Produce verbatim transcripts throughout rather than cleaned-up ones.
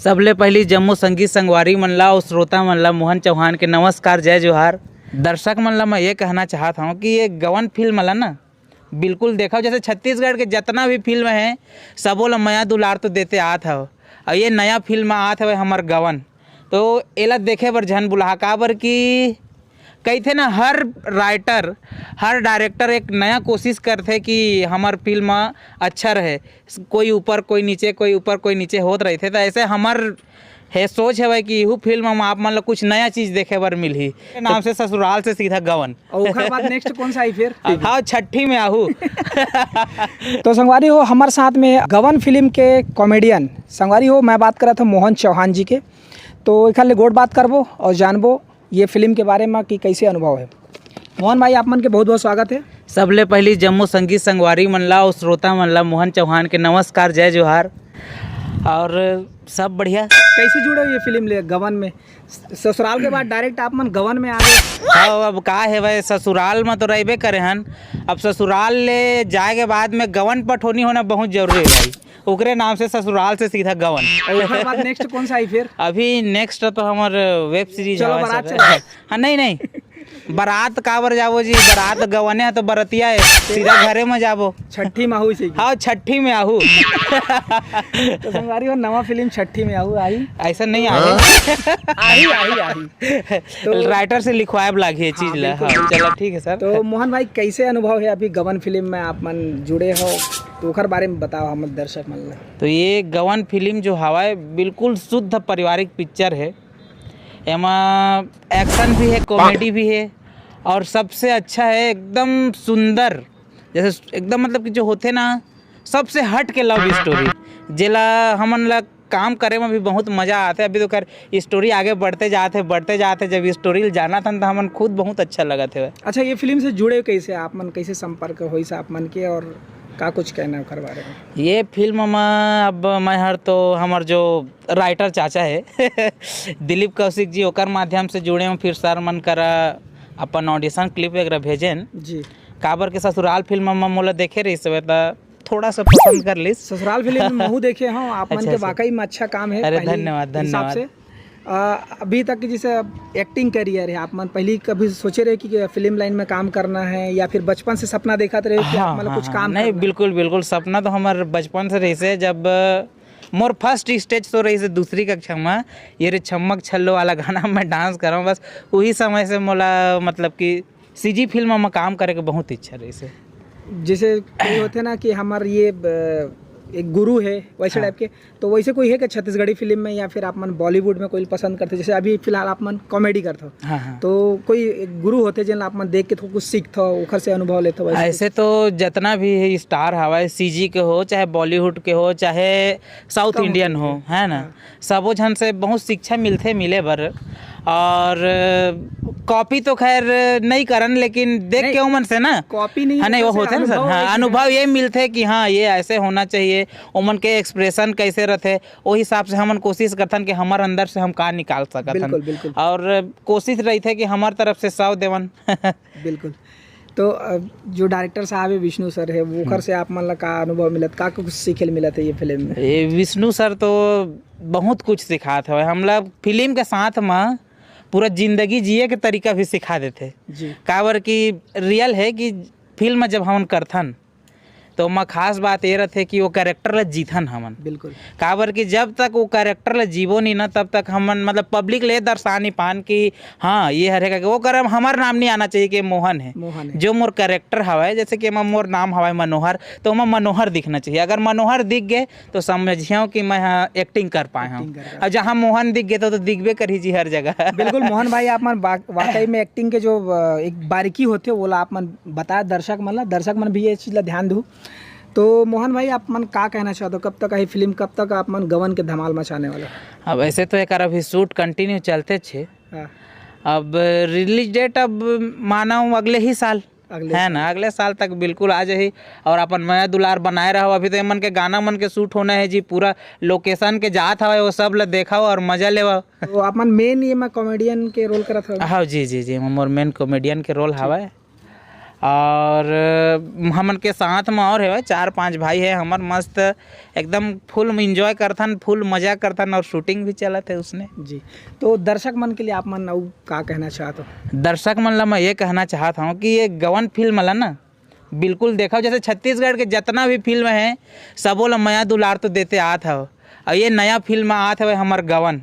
सबले पहिली जम्मो संगी संगवारी मन ला अउ श्रोता मन ला मोहन चौहान के नमस्कार, जय जोहार। दर्शक मन ला मैं ये कहना चाहत हौं कि ये गवन फिल्म ला ना बिल्कुल देखव, जैसे छत्तीसगढ़ के जतना भी फिल्म हे, सबो ला मया दुलार तो देते आत हव। अउ ये नया फिल्म आत हवय हमर गवन, तो एला देखे बर झन भुलाहा, काबर कि कहिथे ना, हर राइटर, हर डायरेक्टर एक नया कोशिश करथे कि हमर फिल्म अच्छा रहे, कोई ऊपर कोई नीचे, कोई ऊपर कोई नीचे होत रहिथे। तो ऐसे हमर हे सोच हवय कि इहू फिल्म म आप मन ला कुछ नया चीज देखे बर मिलही। नाम से ससुराल से सीधा गवन। और ओकर बाद नेक्स्ट कौन सा आई फिर? हाँ, छठी में आहू। तो संगवारी हो, हमर साथ में गवन फिल्म के कॉमेडियन संगवारी हो, मैं बात करत हूँ मोहन चौहान जी के। तो एखर ले गोठ बात करबो और जानबो ये फिल्म के बारे में कि कैसे अनुभव है। मोहन भाई, आप मन के बहुत बहुत स्वागत है। सबले पहली जम्मो संगी संगवारी मन ला और श्रोता मन ला मोहन चौहान के नमस्कार, जय जोहार। और सब बढ़िया। कैसे जुड़े हो ये फिल्म ले गवन में? ससुराल के बाद डायरेक्ट आप मन गवन में आ गए। हाँ, अब का है भाई, ससुराल में तो रहबे करे हन, अब ससुराल ले जाए के बाद में गवन पठोनी होना बहुत जरूरी है भाई। ओकरे नाम से ससुराल से सीधा गवन। और ओकर बाद नेक्स्ट कौन सा आई फिर? अभी नेक्स्ट तो हमर वेब सीरीज चलो हवय बारात सब। चलो। हाँ, नहीं नहीं, बारात काबर जाबो जी, बारात गवने है तो बरतिया है, सीधा घरे में जाबो। छठी में आहू इसे। हाँ, छठी में आहू। तो संगवारी हो, नवा फिल्म छठी में आहू आई। ऐसा नहीं आए। आई, आई, आई। तो राइटर से लिखवाए ब लागही ये चीज हाँ, ला। बिल्कुल। हाँ, चलो ठीक है सर। तो मोहन भाई, कैसे अनुभव है अभी गवन फिल्म में आप मन जुड़े हो, तो ओकर बारे में बताओ हम दर्शक मन ला। तो ये गवन फिल्म जो हवय बिल्कुल शुद्ध पारिवारिक पिक्चर है। एमा एक्शन भी है, कॉमेडी भी है और सबसे अच्छा है एकदम सुंदर, जैसे एकदम मतलब कि जो होथे ना, सबसे हट के लव स्टोरी, जेला हमन ला काम करे में भी बहुत मजा आथे। अभी तो खैर स्टोरी आगे बढ़ते जात है, बढ़ते जात है। जब स्टोरी ल जानत हन त हमन खुद बहुत अच्छा लगत है। अच्छा, ये फिल्म से जुड़े कैसे आप मन, कैसे संपर्क होइस आप मन के और का कुछ कहना है ओकर बारे में? ये फिल्म म अब मैं हर तो हमर जो राइटर चाचा है दिलीप कौशिक जी, ओकर माध्यम से जुड़े हूँ। फिर सर मन करा अपन ऑडिशन क्लिप वगैरह भेजेन। जी। काबर के ससुराल फिल्म म मोला देखे रहिस हवे त थोड़ा सा पसंद कर लिस। ससुराल फिल्म महू देखे हूँ, आप मन अच्छा, के अच्छा। वाकई में अच्छा काम है अरे पहली धन्यवाद, हिसाब धन्यवाद। से। अ, अभी तक की जैसे एक्टिंग करियर है, आप मन पहली कभी सोचे रहे कि, कि फिल्म लाइन में काम करना है या फिर बचपन से सपना देखत रहे कि हाँ, आप मतलब हाँ, कुछ हाँ। काम नहीं, करना है? बिल्कुल, बिल्कुल, सपना तो हमर बचपन से रहिस हे। जब मोर फर्स्ट स्टेज शो रहिस हे दूसरी कक्षा में, ये रे छम्मक छल्लो वाला गाना में डांस करौं, बस वही समय से मोला मतलब कि सीजी फिल्म में काम करे के बहुत इच्छा रहिस हे। जैसे कोई होथे ना कि हमर ये ब-, एक गुरु है वैसे हाँ। टाइप के, तो वैसे कोई है क्या छत्तीसगढ़ी फिल्म में या फिर आप मन बॉलीवुड में कोई पसंद करथे? जैसे अभी फिलहाल आप मन कॉमेडी करथो, हाँ, हाँ। तो कोई एक गुरु होथे जेन आप मन देख के थोड़ा कुछ सीखथो, ओखर से अनुभव लेथो वैसे ऐसे कुछ? तो जितना भी स्टार हवय, सीजी के हो, चाहे बॉलीवुड के हो, चाहे साउथ कम इंडियन होथे। हो, है ना? हाँ। सबो झन से बहुत शिक्षा मिलथे, मिले बर। और कॉपी तो खैर नहीं करन, लेकिन देख नहीं, के ओमन से ना, कॉपी नहीं, हाँ, नहीं, वो ओमन से होथे ना सर, अनुभव हाँ, लेके अनुभव ये मिलथे कि हाँ, ये ऐसे होना चाहिए, ओमन के एक्सप्रेशन कैसे रथे, ओ हिसाब से हमन कोशिश करथन कि हमर अंदर से हम का निकाल सकत हन। बिल्कुल, बिल्कुल। और कोशिश रहिथे कि हमर तरफ से सौ देवन। बिल्कुल। तो, अ, जो डायरेक्टर साहब है विष्णु सर है, वो ओकर हम्म। से आप मन ला का अनुभव मिलत, का कुछ सीखे ल मिलत है ये फिल्म में? ये विष्णु सर तो बहुत कुछ सिखात हवे हमला, फिल्म के साथ में पूरा जिंदगी जिए के तरीका भी सिखा देथे। जी। काबर कि रियल है कि फिल्म जब हमन करथन, तो ओमा खास बात ये रथे कि वो कैरेक्टर ला जीथन हमन। बिल्कुल। काबर कि जब तक वो कैरेक्टर ला जीबो नहीं ना, तब तक हमन मतलब पब्लिक ले दर्शा नहीं पान कि हाँ, ये हरे करके। वो कर हमर नाम नहीं आना चाहिए कि मोहन है। मोहन है। जो मोर कैरेक्टर हवय, जैसे कि एमा मोर नाम हवय मनोहर, तो ओमा मनोहर दिखना चाहिए। अगर मनोहर दिख गए, तो समझियो कि मैं, हाँ, एक्टिंग कर पाए हूँ। एक्टिंग कर पाए। अब जहाँ मोहन दिख गए, तो, तो दिखबे करही जी हर जगह। बिल्कुल, मोहन भाई, आप मन बा-, वाकई में एक्टिंग के जो, अ, एक बारीकी होथे, वो ला आप मन बताए दर्शक मन ला, दर्शक मन भी ये चीज ला ध्यान दू। तो मोहन भाई, आप मन का कहना चाहते हो, कब तक आई फिल्म, कब तक आप मन गवन के धमाल मचाने वाले हो? अब ऐसे तो एक अभी शूट कंटिन्यू चलते छे। हाँ। अब रिलीज डेट अब मानो अगले ही साल, अगले है साल। ना, अगले साल तक बिल्कुल आ जाही। और अपन मया दुलार बनाए रहो। अभी तो एमन के गाना मन के शूट होना है जी, पूरा लोकेशन के जात हवे, वो सब ला देखो और मजा लेवो। तो आप मन मेन ये में कॉमेडियन के रोल करत हो? हाँ जी, जी, जी, मोर मेन कॉमेडियन के रोल हवे। और हमन के साथ में और है चार पांच भाई है हमर, मस्त एकदम फुल एंजॉय करथन, फुल मजा करथन और शूटिंग भी चलत है उसने। जी, तो दर्शक मन के लिए आप मन अउ का कहना चाहत हो? दर्शक मन ला मैं ये कहना चाहत हूँ कि ये गवन फिल्म ला ना बिल्कुल देखो, जैसे छत्तीसगढ़ के जितना भी फिल्म है सबो ला मया दुलार तो देते आत हव, और ये नया फिल्म आत हवे हमर गवन,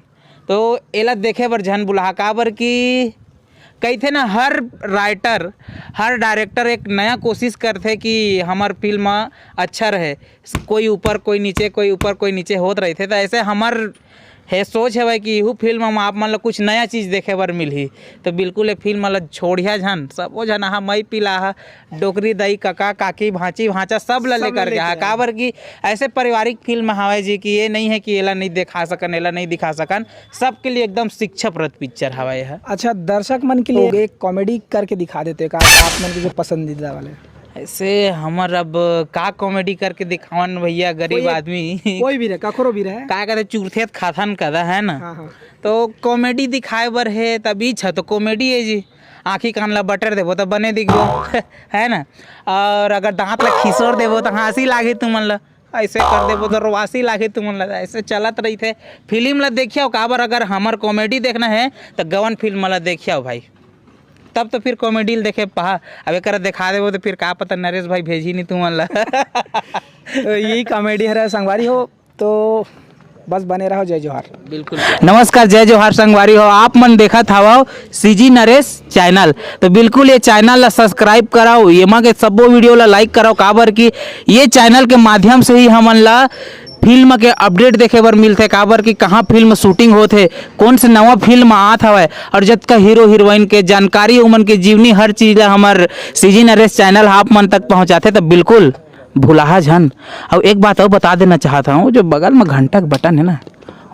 तो एला देखे बर झन बुलाहा, काबर कि कहिथे ना हर राइटर, हर डायरेक्टर एक नया कोशिश करथे कि हमर फिल्म अच्छा रहे, कोई ऊपर कोई नीचे, कोई ऊपर कोई नीचे होत रहिथे। तो ऐसे हमर हे सोच हवय कि इहू फिल्म म आप मन ल कुछ नया चीज देखे बर मिलही। तो बिल्कुल ये फिल्म ल छोड़िया झन, सबो झन आहा, मई पिला हा, डोकरी दई, कका काकी, भांची भांचा सब ल सब ल लेकर के लेके आहा। आहा। काबर कि ऐसे पारिवारिक फिल्म हवय जी कि ये नहीं है कि एला नहीं दिखा सकन, एला नहीं दिखा सकन, सबके लिए एकदम शिक्षाप्रद पिक्चर हवय यह। अच्छा, दर्शक मन के लिए एक कॉमेडी करके दिखा देते का, आप मन के जो पसंदीदा वाले? ऐसे हमर अब का कॉमेडी करके दिखावन भैया, गरीब कोई एक- आदमी कोई भी रहे, कखरो भी रहे। का कहते, चुरथे त खाथन कदा, है ना? हाँ, हाँ। तो कॉमेडी दिखाए बर हे तभी छ तो कॉमेडी है जी। आँखी कान ला बटर देबो तो बने दिखबो है ना? और अगर दांत ला खिसोर देबो तो हंसी लागे तुमन ला, ऐसे कर देबो तो रोवासी लागे तुमन ला। ऐसे चलत रहिथे। फिल्म ला देखियो काबर, अगर हमर कॉमेडी देखना है तो गवन फिल्म ला देखियो भाई, तब तो फिर कॉमेडी ल देखे पहा। अब एक दिखा देबो तो फिर का पता नरेश भाई भेजी नहीं तुमन ला। तो यही कॉमेडी हरे संगवारी हो, तो बस बने रहो। जय जोहार। बिल्कुल। नमस्कार, जय जोहार संगवारी हो, आप मन देखत हवव सीजी नरेश चैनल, तो बिल्कुल ये चैनल ला सब्सक्राइब कराओ, येमा के सब्बो वीडियो ला लाइक कराओ, काबर कि ये चैनल के माध्यम से ही हमन ला फिल्म के अपडेट देखे बर मिलथे, काबर कि कहाँ फिल्म शूटिंग होत हे, कौन से नवा फिल्म आत हवय, और जतका हीरो हीरोइन के जानकारी, उमन के जीवनी, हर चीज ला हमर सीजी नरेश चैनल आप मन तक पहुँचाथे। तो बिल्कुल भुलाहा झन। अउ एक बात अउ बता देना चाहत हूँ, जो बगल में घंटा के बटन है ना,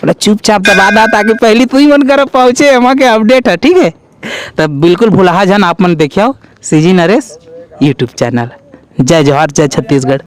ओला चुपचाप दबा दा, ताकि पहली तुही मन करा पहुँचे एमा के अपडेट है, ठीक है? तब बिल्कुल भुलाहा झन, आप मन देखियो सीजी नरेश YouTube चैनल। जय जोहार, जय छत्तीसगढ़।